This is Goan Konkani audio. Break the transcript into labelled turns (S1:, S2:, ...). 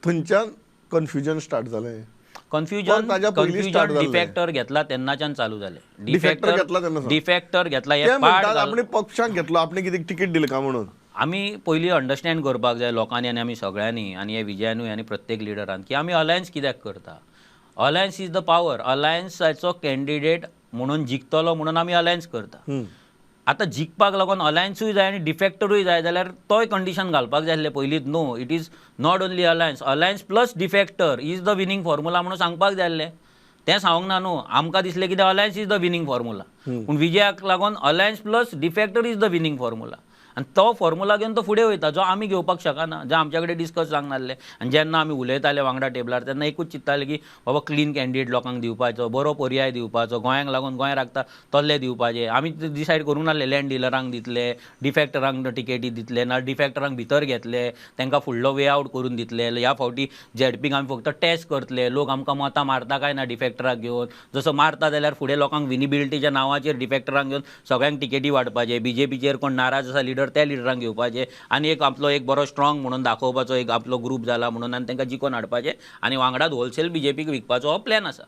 S1: थंयच्यान कन्फ्युजन स्टार्ट जालें.
S2: कन्फ्युजन
S1: ताज्या पयलीं start
S2: confusion
S1: जाल्लें.
S2: डिफॅक्टर घेतला तेन्नाच्यान चालू जालें.
S1: डिफॅक्टर घेतला तेन्ना सावन.
S2: डिफॅक्टर घेतला
S1: ते
S2: हे पाड
S1: म्हणटात आपणे पक्षाक घेतलो, आपणे कितें तिकीट दिलें का म्हणून.
S2: आमी पयलीं अंडरस्टँड करपाक जाय लोकांनी आनी आमी सगळ्यांनी आनी हे विजयानूय आनी प्रत्येक लिडरान की आमी अलायन्स कित्याक करता. Alliance is the power. अलायन्साचो कॅन्डिडेट म्हणून जिखतलो म्हणून आमी अलायन्स करता. आतां जिखपाक लागून अलायन्सूय जाय आनी डिफॅक्टरूय जाय जाल्यार तोय कंडिशन घालपाक जाय आसलें पयलींच. No, it is not only alliance, alliance plus defector is the winning formula म्हणून सांगपाक जाय आसलें. तें सांगूंक ना न्हू. आमकां दिसलें कितें alliance is the winning formula, पूण विजयाक लागून alliance plus defector is the winning formula. आनी तो फॉर्मुला घेवन तो फुडें वयता, जो आमी घेवपाक शकना, जो आमच्या कडेन डिस्कस जावंक नासलें. आनी जेन्ना आमी उलयताले वांगडा टेबलार तेन्ना एकूच चिंत्ताले की बाबा क्लीन कॅन्डिडेट लोकांक दिवपाचो, बरो पर्याय दिवपाचो, गोंयांक लागून गोंय राखता तसले दिवपाचे. आमी डिसायड करूंक नासले लँड डिलरांक दितले, डिफॅक्टरांक टिकेटी दितले, ना डिफॅक्टरांक भितर घेतले, तांकां फुडलो वे आवट करून दितले. ह्या फावटी झेडपीक आमी फक्त टेस्ट करतले, लोक आमकां मतां मारता काय ना डिफॅक्टराक घेवन. जसो मारता जाल्यार फुडें लोकांक विनिबिलिटीच्या नांवाचेर डिफॅक्टरांक घेवन सगळ्यांक टिकेटी वांटपाचे. बीजेपीचेर कोण नाराज आसा लिडर त्या लिडरांक घेवपाचे आनी एक आपलो एक बरो स्ट्रॉंग म्हणून दाखोवपाचो एक आपलो ग्रूप जाला म्हणून आनी तांकां जिखोवन हाडपाचे आनी वांगडाच होलसेल बीजेपीक विकपाचो हो प्लॅन आसा.